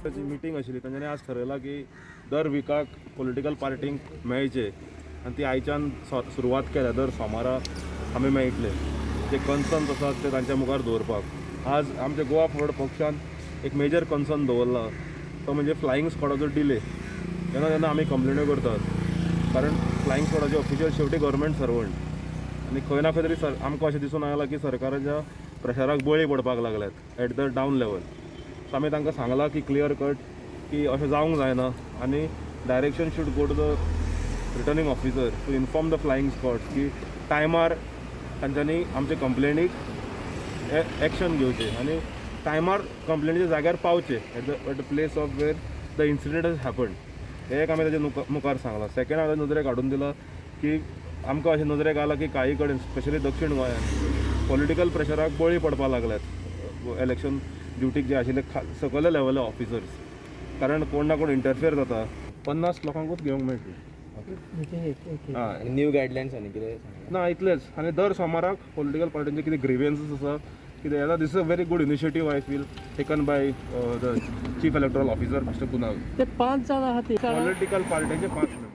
ताची मिटींग आशिल्ली. तांच्यांनी आज ठरयलां की दर विकाक पॉलिटिकल पार्टींक मेळचे आनी ती आयच्यान सुरवात केल्या. दर सोमारा आमी मेळटले, जे कन्सर्न्स आसात ते तांच्या मुखार दवरपाक. आज आमच्या गोवा फॉरवर्ड पक्षान एक मेजर कन्सर्न दवरला, तो म्हणजे फ्लायींग स्कॉडाचो डिले. जेन्ना जेन्ना आमी कंप्लेन्यो करतात, कारण फ्लायींग स्कॉडाचे ऑफिशियल शेवटी गव्हर्मेंट सर्वंट आनी खंय ना खंय तरी सर आमकां अशें दिसून आयलां की सरकाराच्या प्रेशराक बळी पडपाक लागल्यात at the down level. So आमी तांकां सांगलां की क्लियर कट की अशें जावंक जायना आनी direction should go to the returning officer to inform the flying squads की टायमार तांच्यांनी आमचे कंप्लेनीक एक्शन घेवचें आनी टायमार कंप्लेनीच्या जाग्यार पावचें, at the place of where the incident has happened. हें एक आमी ताच्या मुखार सांगलां. सेकंड, हांवें नदरेक हाडून दिलां की आमकां अशें नदरेक आयलां की काही कडेन, स्पेशली दक्षीण गोंयांत, पॉलिटिकल प्रेशराक बळी पडपाक लागल्यात इलेक्शन ड्युटीक जे आशिल्ले सकयल्या लेवला ऑफिसर्स, कारण कोण ना कोण इंटरफियर जाता. 50 लोकांकूच घेवंक मेळटलें. आनी न्यू गायडलायन्स आनी कितें सांगलां? ना, इतलेंच. आनी दर सोमाराक पॉलिटिकल पार्टींचे कितें ग्रिवियन्सीस आसा, कितें जाल्यार, this is a very good initiative, I feel, taken by the chief electoral officer, Mister Kunal. ते पांच जाण आहा ते पॉलिटिकल पार्टीचे पांच मेंबर.